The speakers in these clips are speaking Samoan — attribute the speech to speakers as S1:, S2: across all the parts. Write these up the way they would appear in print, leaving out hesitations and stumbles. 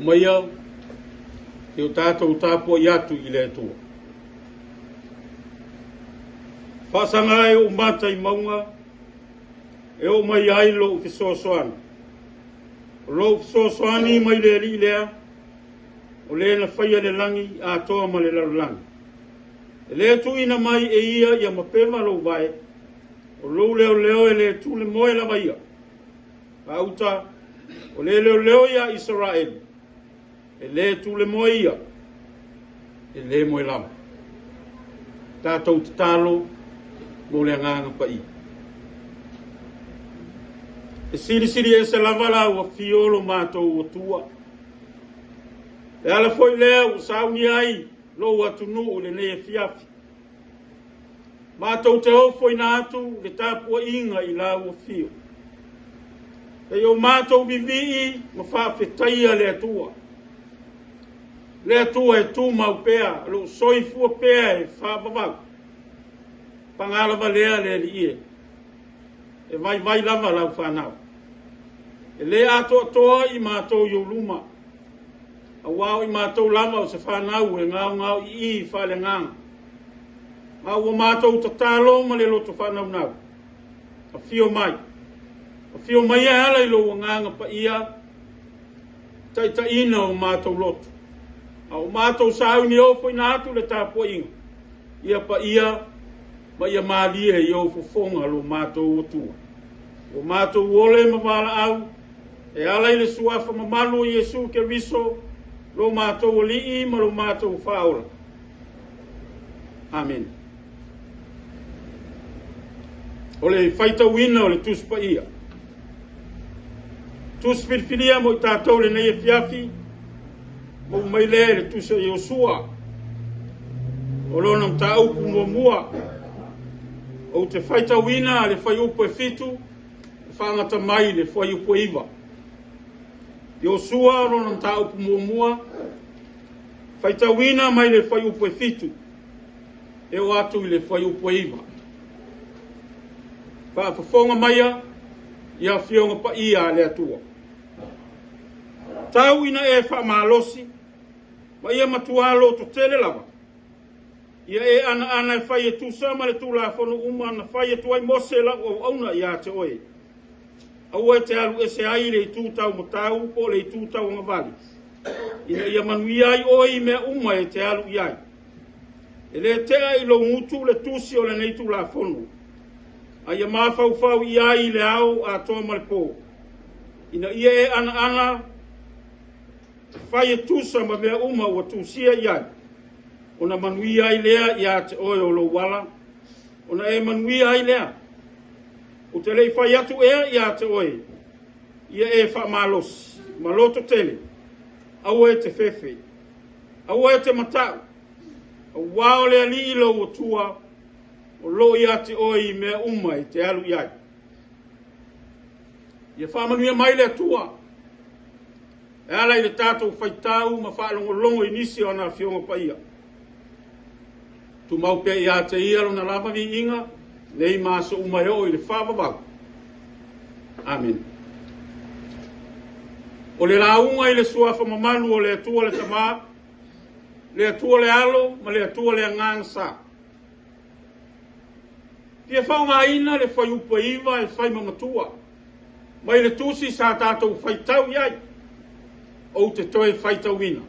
S1: Omaia se i o tatou tapuai atu i le Atua. Faasaga ai ou mata i mauga e oo mai ai lou fesoasoani. O lou fesoasoani mai le Alii lea, o le na faia le lagi atoa ma le lalolagi. E le tuuina mai e ia ia mapeva lou vae, o lou leoleo e le tule moe lava ia. Gauta, o le leoleo ia Isaraelu, e le tule moe ia, e le moe lava. Tatou tatalo mo le agaga paia. E silisili ese lava lau afio lo matou Atua. E ala foi lea ua sauni ai lou atunuu i lenei afiafi. Matou te ofoina atu le tapuaiga i lau afio. E o matou vivii ma faafetaia le Atua. Le Atua e tumau pea, o loo soifua pea e faavavau. Paga lava lea le Alii e, e vaivai lava lau fanau. E le atoatoa i matou i ou luma, aua o i matou lava o se fanau e gaogao i i faaleagaga. A ua matou tatalo ma le loto faanaunau, afio mai. Afio mai e ala i lou agaga paia, taitaiina o matou loto. A o matou sauni ofoina atu le tapuaiga, ia paia ma ia malie i ou fofoga lo matou Atua. Ua matou ole ma valaau, e ala i le suafa mamalu o Iesu Keriso, lo matou Alii ma lo matou Faaola. Amene. O le faitauina o le Tusi Paia. Tusi filifilia mo i tatou lenei afiafi, maua mai lea i le Tusi a Iosua. O lona mataupu muamua, ou te faitauina le fuaiupu e 7, e faagata mai le fuaiupu e 9. Iosua o lona mataupu muamua, faitauina mai le fuaiupu e 7, e oo atu i le fuaiupu e 9. Faafofoga maia i afioga paia a le Atua. Tau ina e faamalosi, ma ia matua lototele lava, ia e anaana e fai e tusa ma le Tulafono uma na fai atu ai Mose lau auauna ia te oe. Aua e te alu ese ai i le itu taumatau po o le itu tauagavale, ina ia manuia ai oe i mea uma e te alu i ai. E le tea i lou gutu le tusi o lenei Tulafono, a ia mafaufau i ai i le ao atoa ma le po, ina ia e anaana e fai e tusa ma mea uma ua tusia i ai, ona manuia ai lea ia te oe o lou ala, ona e manuia ai lea. Ou te le i fai atu ea ia te oe, ia e faamalosi, ma loto tele, aua e te fefe, aua e te matau, aua o le Alii lou Atua, o loo ia te oe i mea uma e te alu i ai. Ia faamanuia mai le Atua, e ala i le tatou faitau ma faalogologo i nisi o ana afioga paia. Tumau pea ia te ia lona lava viiga, nei ma aso uma e oo i le faavavau. Amene. O le lauga i le suafa mamalu o le Atua le Tama, le Atua le Alo ma le Atua le Agaga Sa. Fia faaaogaina le fuaiupu e 9 e fai ma matua mai le tusi sa tatou faitau i ai, ou te toe faitauina.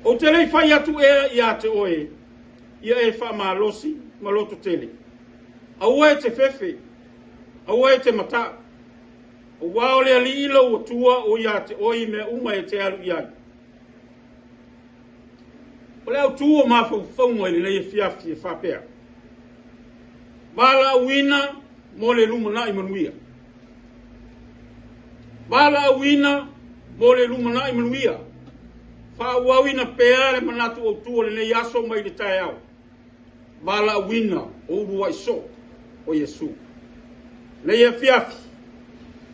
S1: Ou te le i fai atu ea ia te oe, ia e faamalosi ma loto tele. Aua e te fefe, aua e te matau, aua o le Alii lou Atua o ia te oe i mea uma e te alu i ai. O le autu o mafaufauga i lenei afiafi e faapea, valaauina mo le lumanai manuia. Valaauina mo le lumanai manuia. Faaauauina pea le manatu autu o lenei aso mai le taeao. Valaauina o uluai soo o Iesu. Lenei afiafi,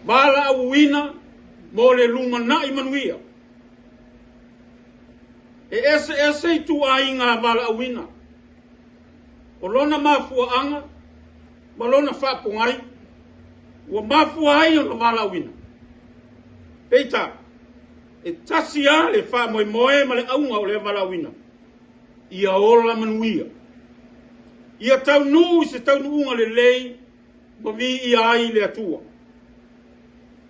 S1: valaauina mo le lumanai manuia. E eseese ituaiga valaauina, o lona mafuaaga ma lona faapogai ua mafua ai ona valaauina. Peitai, E tasi lava le faamoemoe ma le auga o lea valaauina, ia ola manuia, ia taunuu i se taunuuga lelei ma viia ai le Atua.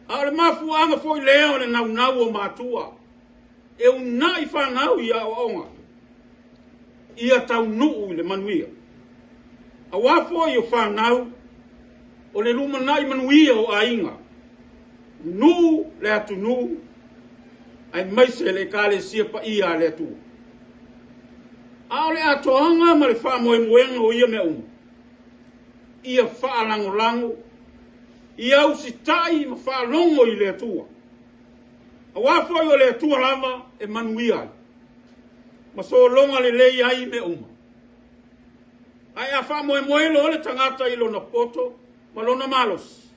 S1: A o le mafuaaga foi lea o le naunau o matua e uunai fanau i aoaoga, ia taunuu i le manuia. Aua foi o fanau o le lumanai manuia o aiga, nuu, le atunuu, aemaise le Ekalesia paia a le Atua. A o le atoaga ma le faamoemoega o ia mea uma, ia faalagolago, ia usitai ma faalogo i le Atua. Aua foi o le Atua lava e manuia ai ma sologa lelei ai mea uma. Ae a faamoemoe loa le tagata i lona poto ma lona malosi,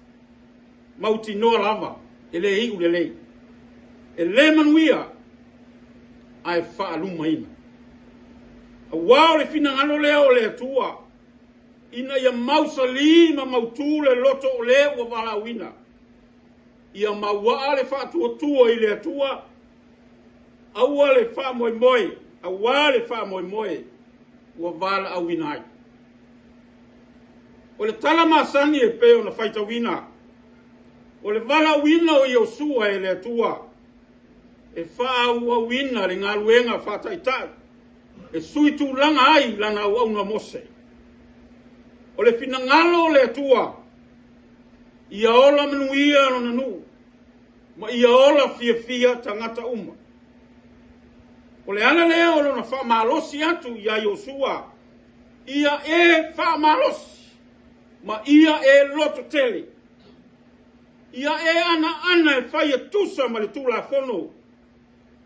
S1: mautinoa lava e le iu lelei, e le manuia ae faalumaina. Aua o le finagalo lea o le Atua, ina ia mausali ma mautu le loto o le ua valaauina, ia mauaa le faatuatua i le Atua, aua le faamoemoe, aua le faamoemoe ua valaauina ai. O le tala masani e pei ona faitauina, o le valaauina o Iosua e le Atua e faaauauina le galuega faataitai e sui tulaga ai lana auauna Mose. O le finagalo o le Atua, ia ola manuia lona nuu ma ia ola fiafia tagata uma. O le ala lea o lona faamalosi atu ia Iosua, ia e faamalosi ma ia e loto tele, ia e anaana e fai e tusa ma le Tulafono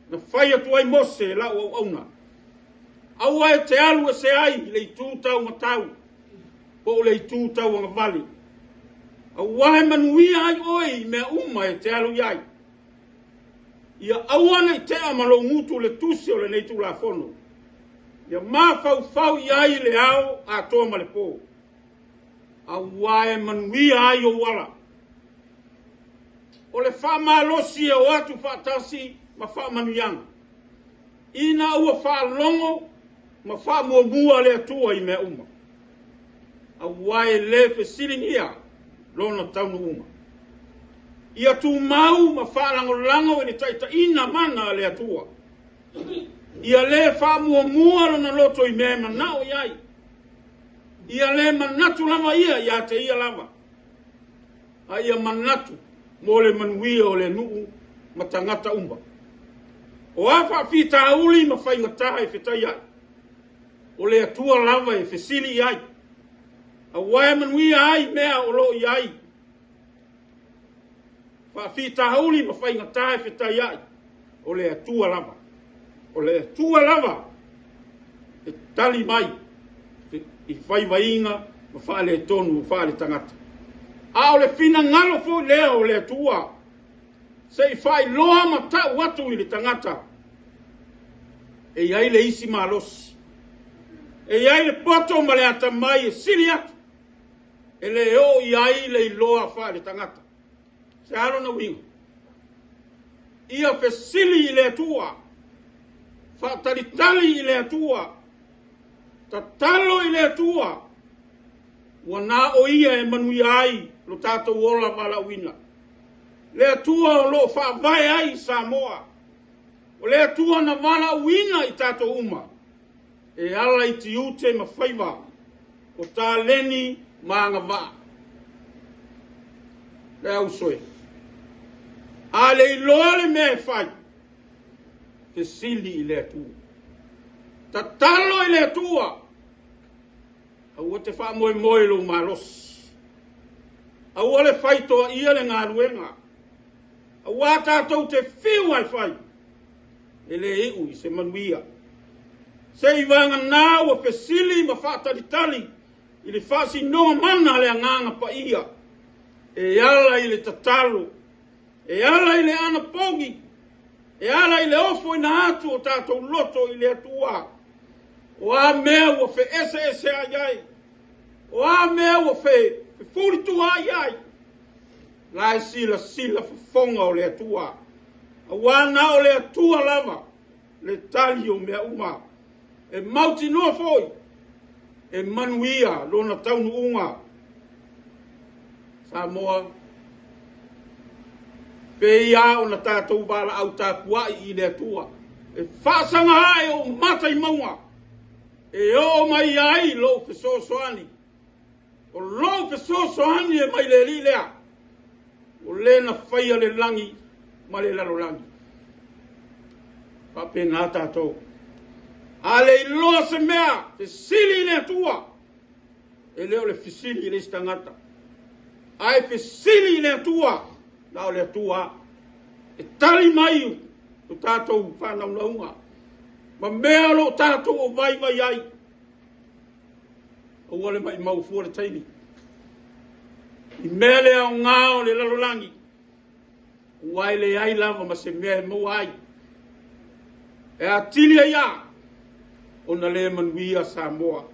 S1: na fai atu ai Mose e lau auauna. Aua e te alu ese ai i le itu taumatau po o le itu tauagavale, aua e manuia ai oe i mea uma e te alu i ai. Ia aua ne i tea ma lou gutu le tusi o lenei Tulafono, ia mafaufau i ai le ao atoa ma le po, aua e manuia ai ou ala. O le faamalosi e o atu faatasi ma faamanuiaga, ina ua faalogo ma faamuamua le Atua i mea uma, aua e le fesiligia lona taunuuga. Ia tumau ma faalagolago i le taitaiga mana a le Atua. Ia le faamuamua lona loto i mea e manao i ai. Ia le manatu lava ia ia te ia lava, a ia manatu mo le manuia o le nuu ma tagata uma. O a faafitauli ma faigata e fetai ai, o le Atua lava e fesili i ai, aua e manuia ai mea o lo o i ai. Faafitauli ma faigata e fetai ai, o le Atua lava. O le Atua lava e tali mai i faivaiga ma faaletonu faaletagata. A o le finagalo foi lea o le Atua, se i faailoa ma tau atu i le tagata, e i ai le isi malosi, e i ai le poto ma le atamai e sili atu, e le oo i ai le iloa faaletagata. Se a lona uiga? Ia fesili i le Atua, faatalitali i le Atua, tatalo i le Atua, ua na o ia e manuia ai lo tatou ola valaauina. Le Atua o lo o faavae ai Samoa, o le Atua na valaauina i tatou uma, e ala i tiute ma faiva, o taleni ma agavaa. Le auso e, a le iloa le mea e fai, fesili i le Atua. Tatalo i le Atua, aua te faamoemoe i lou malosi. Aua le faitoaia le galuega, aua tatou te fiu ai fai, e le iu i se manuia. Se i vagana ua fesili ma faatalitali i le faasinoga mana a le Agaga Paia, e ala i le tatalo, e ala i le anapogi, e ala i le ofoina atu o tatou loto i le Atua. O a mea ua feeseeseai ai, o a mea ua fefulitua ai ai, la e silasila fofoga o le Atua. Auā na o le Atua lava le tali o mea uma. E mautinoa foi e manuia lona taunuuga. Samoa, pei lava ona tatou valaau tapuai i le Atua, e faasaga ae ou mata i mauga, e oo mai ai lou fesoasoani. O lou fesoasoani e mai le Alii lea, o le na faia le lagi ma le lalolagi. Faapena tatou. A le iloa se mea, fesili i le Atua. E le o le fesili i le isi tagata, ae fesili i le Atua, na o le Atua e tali mai o tatou faanaunauga ma mea o lo o tatou o vaivai ai. Aua le maimau fua le taimi i mea le aoga o le lalolagi, ua e leai lava ma se mea e maua ai. E atili ai lava ona le manuia Samoa.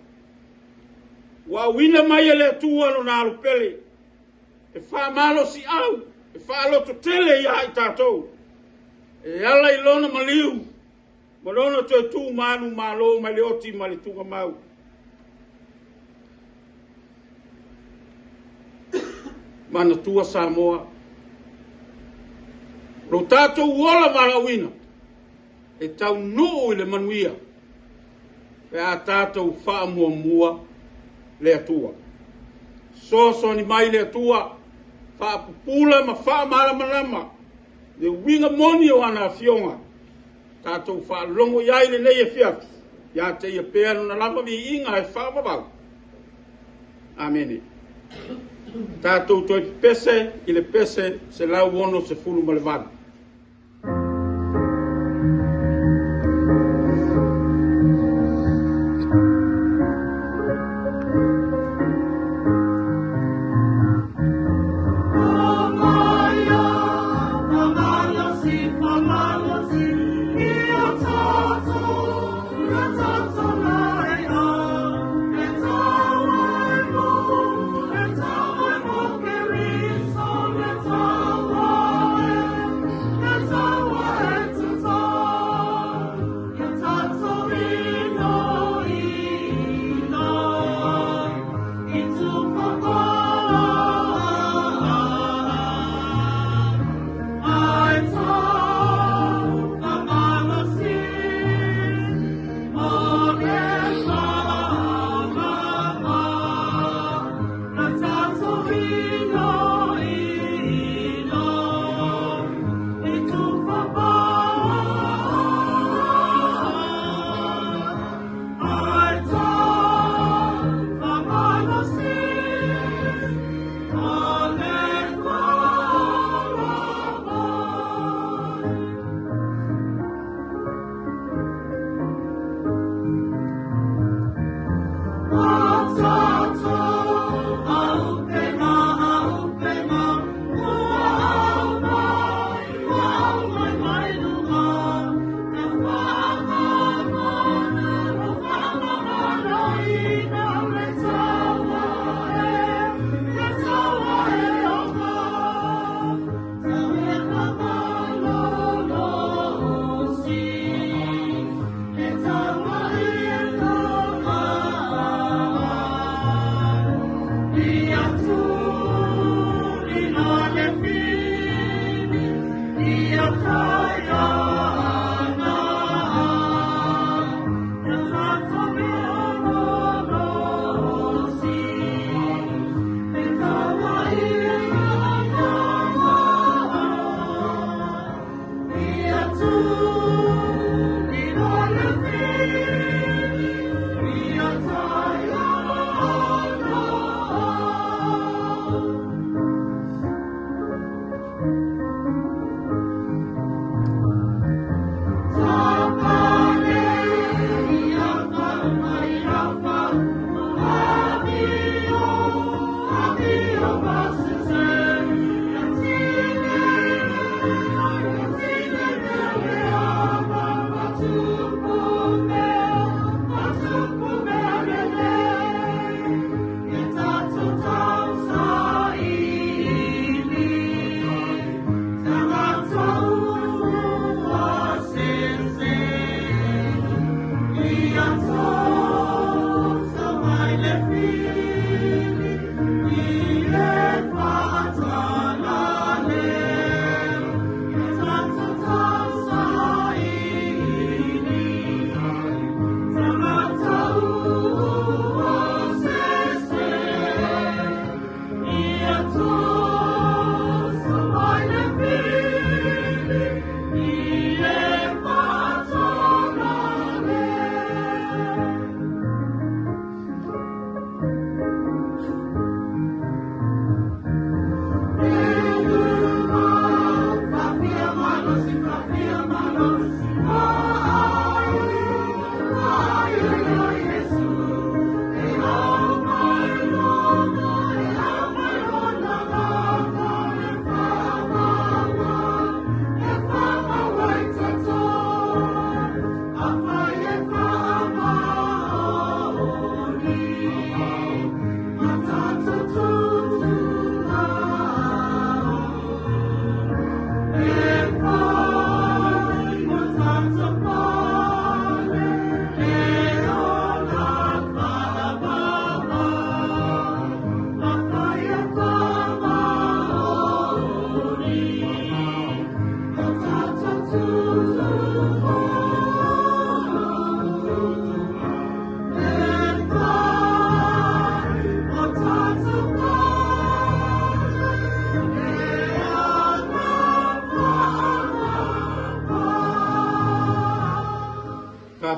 S1: Ua auina mai e le Atua lona alopele e faamalosiau, e faalototele ia i tatou, e ala i lona maliu ma lona toe tu manumalo mai le oti ma le tugamau. Manatua Samoa, lo tatou ola valaauina e taunuu i le manuia pe a tatou faamuamua le Atua. Soasoani mai le Atua, faapupula ma faamalamalama le uiga moni o ana afioga, tatou faalogo i ai lenei afiafi, ia te ia pea lona lava viiga e faavavau. Amene. Tatou toe pepese i le pese 168.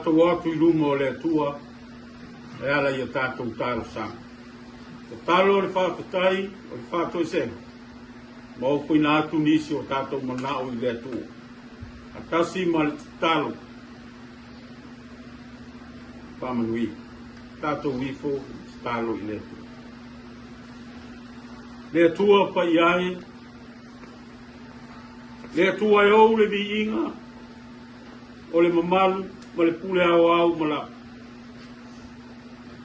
S1: Matou o atu i luma o le Atua e ala i a tatou talosaga. Tatalo o le faafetai o le faatoesega ma ofoina atu nisi o tatou manao i le Atua. Faatasi ma le tatalo faamanuia. Tatou ifo tatalo i le Atua. Le Atua paia e, le Atua e ou le viiga, o le mamalu ma le pule aoao ma lava.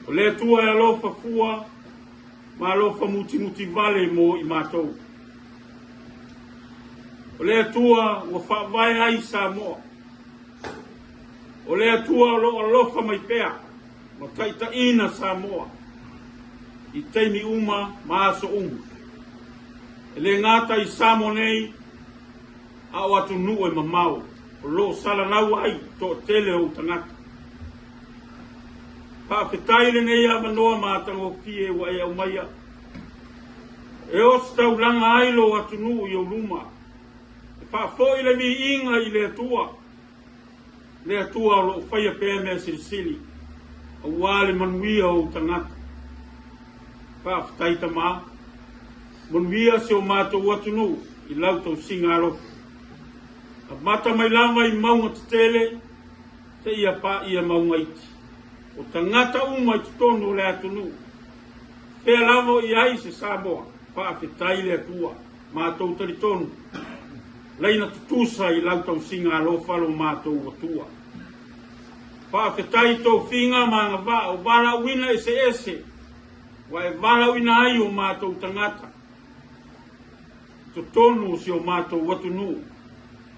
S1: O le Atua e alofa fua ma alofa mutimuti vale mo i matou. O le Atua ua faavae ai Samoa. O le Atua o lo o alofa mai pea ma taitaiina Samoa i taimi uma ma aso uma. E le gata i Samoa nei, a o atunuu e mamao o lo o salalau ai toatele o ou tagata. Faafetai lenei avanoa matagofie ua e aumaia e ositaulaga ai lou atunuu i ou luma, e faafoi le viiga i le Atua, le Atua o lo o faia pea mea silisili aua le manuia o ou tagata. Faafetai Tama, manuia si o matou atunuu i lau tausiga alofa. Amata mai lava i mauga tetele seia paia mauga iti, o tagata uma i totonu o le atunuu, fea lava o i ai se Samoa, faafetai le Atua, matou talitonu, laina tutusa i lau tausiga alofa lo matou Atua. Faafetai i tofiga ma agavaa o valaauina eseese ua e valaauina ai o matou tagata i totonu o si o matou atunuu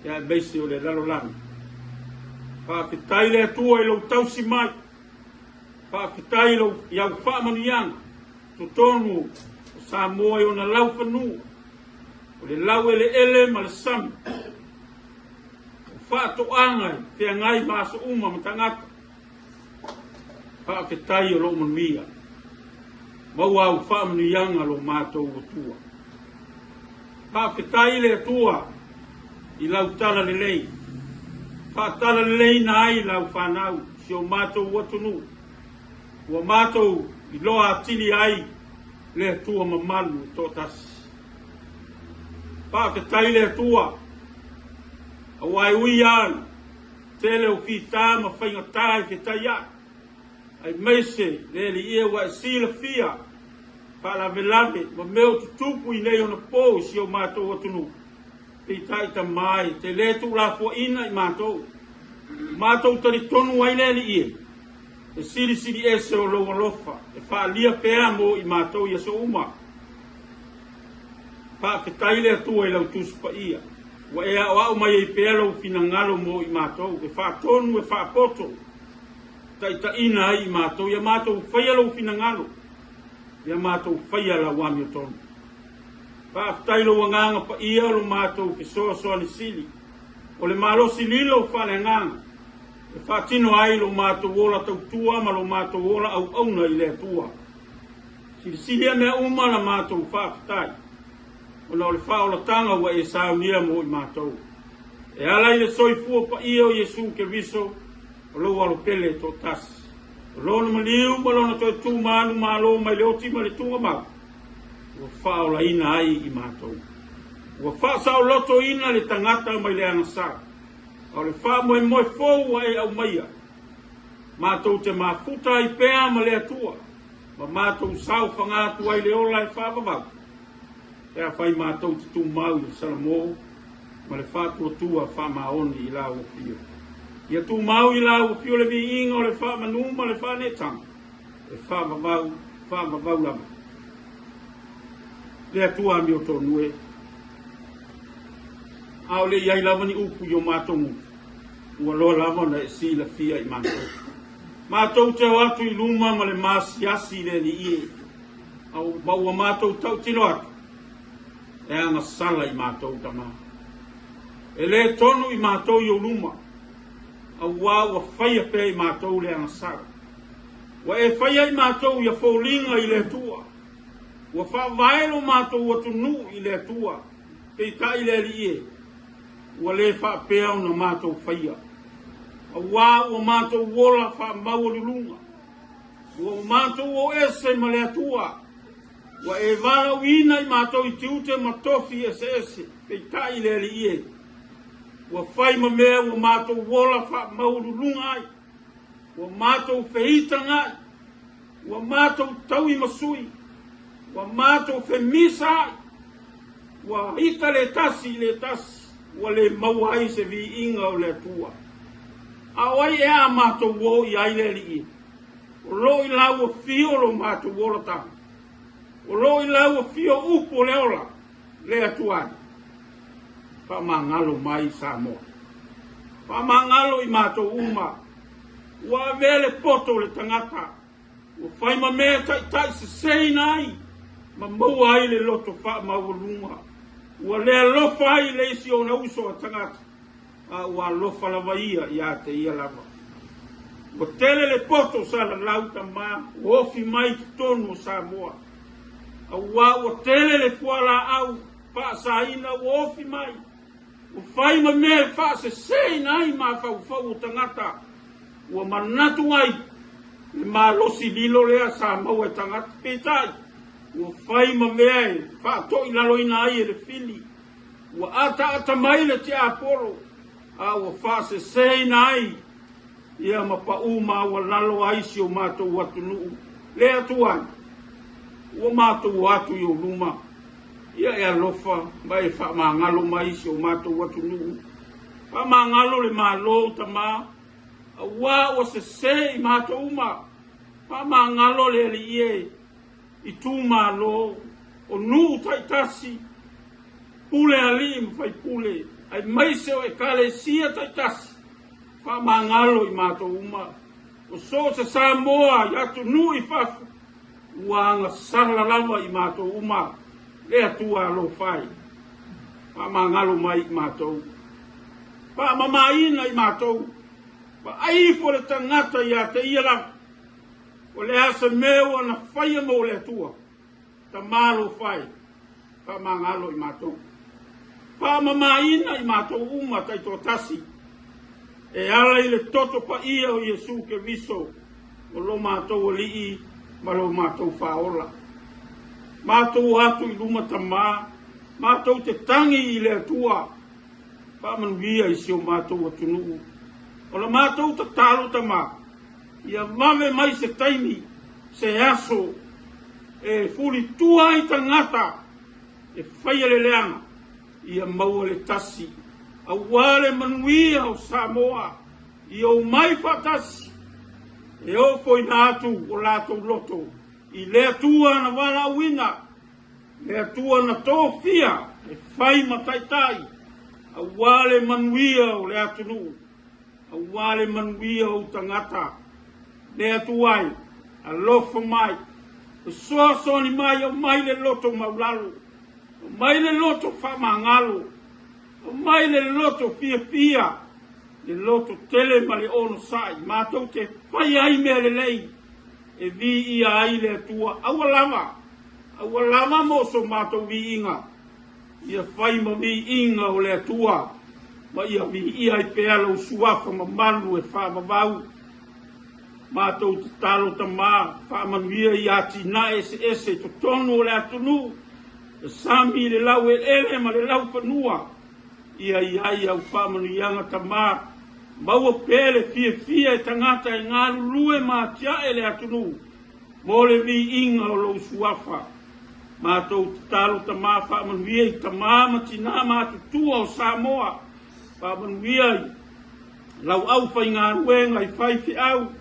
S1: aemaise o le lalolagi. Faafetai le Atua i lou tausi mai, faafetai i lou i au faamanuiaga totonu o Samoa i ona laufanua, o le laueleele ma le sami, o faatoaga e feagai ma aso uma ma tagata. Faafetai o lou manuia. Maua au faamanuiaga lo matou Atua. Faafetai i le Atua i lau tala lelei. Faatala leleina ai lau fanau si o matou atunuu. Ua matou iloa atili ai le Atua mamalu e toatasi. Faafetai i le Atua, aua e ui lava i tele o fita ma faigata e fetaia'i, aemaise le Alii ua e silafia faalavelave ma mea o tutupu i nei ona po i si o matou atunuu. Peitai Tama e te le tuulafoaina i matou. Matou talitonu ai le Alii e, e silisili ese o lou alofa e faaalia pea mo i matou i aso uma. Faafetai le Atua i lau Tusi Paia, ua e aoao mai ai pea lou finagalo mo i matou, e faatonu, e faapoto, taitaiina ai i matou, ia matou faia lou finagalo, ia matou faia lau amiotonu. Faafetai lou Agaga Paia o lo matou fesoasoani sili, o le malosi lilo faaleagaga, e faatino ai lo matou ola tautua ma lo matou ola auauna i le Atua. Silisilia mea uma la matou faafetai, ona o le faaolataga ua e saunia mo i matou. E ala i le soifua paia o Iesu Keriso, o lou Alo pele e toatasi, o Lona maliu ma Lona toe tu manumalo mai le oti ma le tugamau, ua faaolaina ai i matou. Ua faasaolotoina le tagata mai le agasala, a o le faamoemoe fou ua e aumaia, matou te mafuta ai pea ma le Atua, ma matou saofaga atu ai le ola e faavavau, pe afai matou te tumau i le salamo ma le faatuatua faamaoni i lau afio. Ia tumau i lau afio le viiga o le faamanu ma le faaneetaga, e faavavau, faavavau lava. Le Atua amiotonu e, a o le i ai lava ni upu i o matou gutu, ua loa lava ona e silafia i matou. Matou te o atu i luma ma le maasiasi i le Alii e, ma ua matou tautino atu, e agasala i matou tama. E le tonu i matou i ou luma, auā ua faia pea i matou le agasala. Ua e faia i matou ia foliga i le Atua, ua faavae lo matou atunuu i le Atua, peitai le Alii e, ua le faapea ona matou faia. Auā ua matou ola faamaualuluga, ua matou o ese ma le Atua, ua e valaauina i matou i tiute ma tofi eseese, peitai le Alii e, ua fai ma mea ua matou ola faamaualuluga ai, ua matou feitagaʻi, ua matou tauimasui, ua matou femisa ai, ua ita le tasi i le tasi, ua le maua ai se viiga o le Atua. A o ai ea a matou o i ai le Alii? O lo o i lau afio lo matou olataga. O lo o i lau afio upu o le ola, le Atua e. Faamagalo mai Samoa. Faamagalo i matou uma. Ua avea le poto o le tagata, ua fai ma mea e taitaiseseina ai ma maua ai le loto faamaualuga. Ua le alofa ai i le isi ona uso a tagata, a ua alofa lava ia ia te ia lava. Ua tele le poto sa lalau tama ua ofi mai i totonu o Samoa, auā ua tele le fualaau faasaina ua ofi mai. Ua fai ma mea e faaseseina ai mafaufau o tagata, ua manatu ai le malosi lilo lea sa maua e tagata, peitai, ua fai ma mea e faatoilaloina ai e le fili. Ua ataata mai le tiapolo, a ua faaseseina ai ia ma paʻu maualalo ai si o matou atunuu. Le Atua e, ua matou o atu i ou luma, ia e alofa ma e faamagalo mai si o matou atunuu. Faamagalo le Malo, Tama, auā ua sese i matou uma. Faamagalo le Alii e, itumalo, o nuu taitasi, pule alii ma faipule, aemaise o Ekalesia taitasi. Faamagalo i matou uma, o so o se Samoa i atunuu i fafo, ua agasala lava i matou uma le Atua alofa e. Faamagalo mai i matou. Faamamaina i matou. Vaai ifo le tagata ia te ia lava, o le a se mea ua na faia mo le Atua. Tama alofa e, faamagalo i matou. Faamamaina i matou uma taitoatasi, e ala i le toto paia o Iesu Keriso, o lo matou Alii ma lo matou Faaola. Matou o atu i luma Tama, matou te tagi i le Atua, faamanuia i si o matou atunuu. O la matou tatalo Tama, Ia vave mai se taimi, se aso e fulitua ai tagata e faia le leaga, ia maua le tasi, aua le manuia o Samoa, ia omai faatasi e ofoina atu o latou loto i le Atua na valaauina, le Atua na tofia e fai ma taitai, aua le manuia o le atunuu. Aua le manuia o ou tagata, le Atua e, alofa mai, fesoasoani mai, aumai le loto maulalo, aumai le loto faamagalo, aumai le loto fiafia, le loto tele ma le onosai, matou te faia ai mea lelei, e viia ai le Atua. Aua lava, aua lava mo so matou viiga. Ia fai ma viiga o le Atua, ma ia viia ai pea lou suafa mamalu e faavavau. Matou tatalo Tama, faamanuia i atinae eseese i totonu o le atunuu, le sami, le laueleele ma le laufanua. Ia i ai au faamanuiaga Tama, maua pea le fiafia e tagata e galulue ma atiae le atunuu mo le viiga o lou suafa. Matou tatalo Tama faamanuia i tama ma tina matutua o Samoa, faamanuia i lau aufaigaluega i faifeau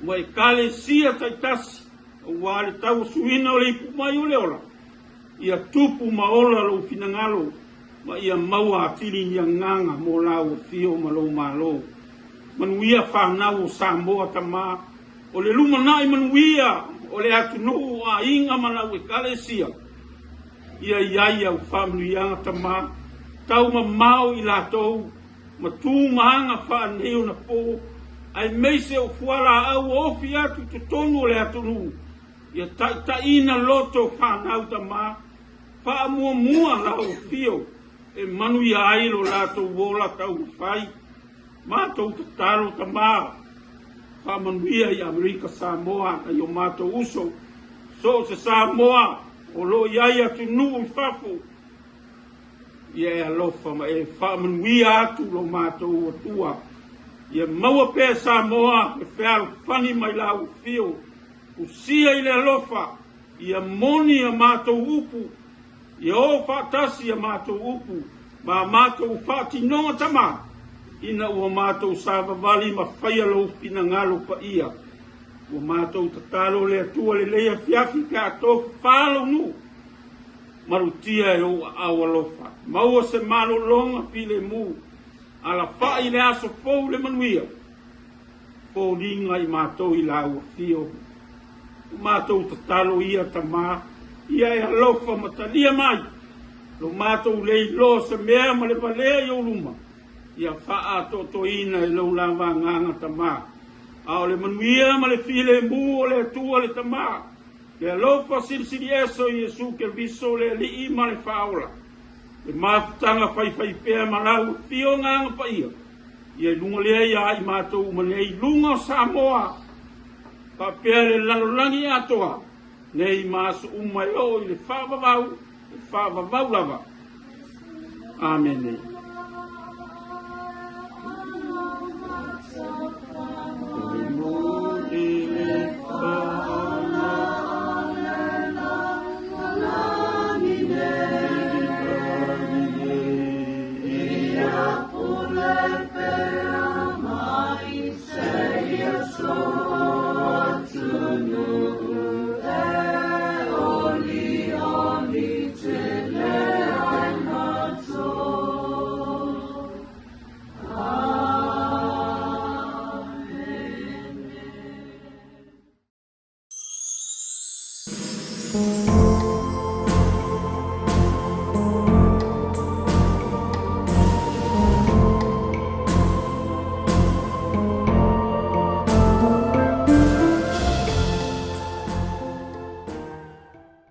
S1: ma Ekalesia taitasi aua le tauasuina o le ipu mai o le ola, ia tupu ma ola lou finagalo ma ia maua atili ni agaga mo lau afio ma lou Malo. Manuia fanau o Samoa Tama. O le lumanai manuia o le atunuu o aiga ma lau Ekalesia, ia i ai au faamanuiaga Tama, tau mamao i latou ma tu ma aga faanei ona po, aemaise o fualaau ua ofi atu i totonu o le atunuu, ia taitaiina loto fanau Tama, faamuamua lau afio e manuia ai lo latou ola taumafai. Matou tatalo Tama, faamanuia i Amerika Samoa nai o matou uso, so o se Samoa o lo o i ai atunuu i fafo, ia e alofa ma e faamanuia atu lo matou Atua. Ia maua pea Samoa le fealofani mai lau afio, usia i le alofa, ia moni a matou upu, ia o faatasi a matou upu ma a matou faatinoga Tama, ina ua matou savavali ma faia lou finagalo paia. Ua matou tatalo le Atua lelei afiafi pe a tofafa lou nuu, malutia e ou aao alofa. Maua se malologa filemu, alafai i le aso fou le manuia, foliga i matou i lau afio. Ua matou tatalo ia Tama, ia e alofa ma talia mai lo matou le iloa se mea ma le valea i ou luma, ia faaatoatoina e lou lava agaga Tama. A o le manuia ma le filemu o le Atua le Tama, le alofa silisili ese o Iesu Keriso le Alii ma le Faaola, le mafutaga faifaipea ma lau afio agaga paia, ia i luga lea ia i matou uma nei i luga o Samoa, faapea le lalolagi atoa, nei ma aso uma e oo i le faavavau, e faavavau lava. Amene.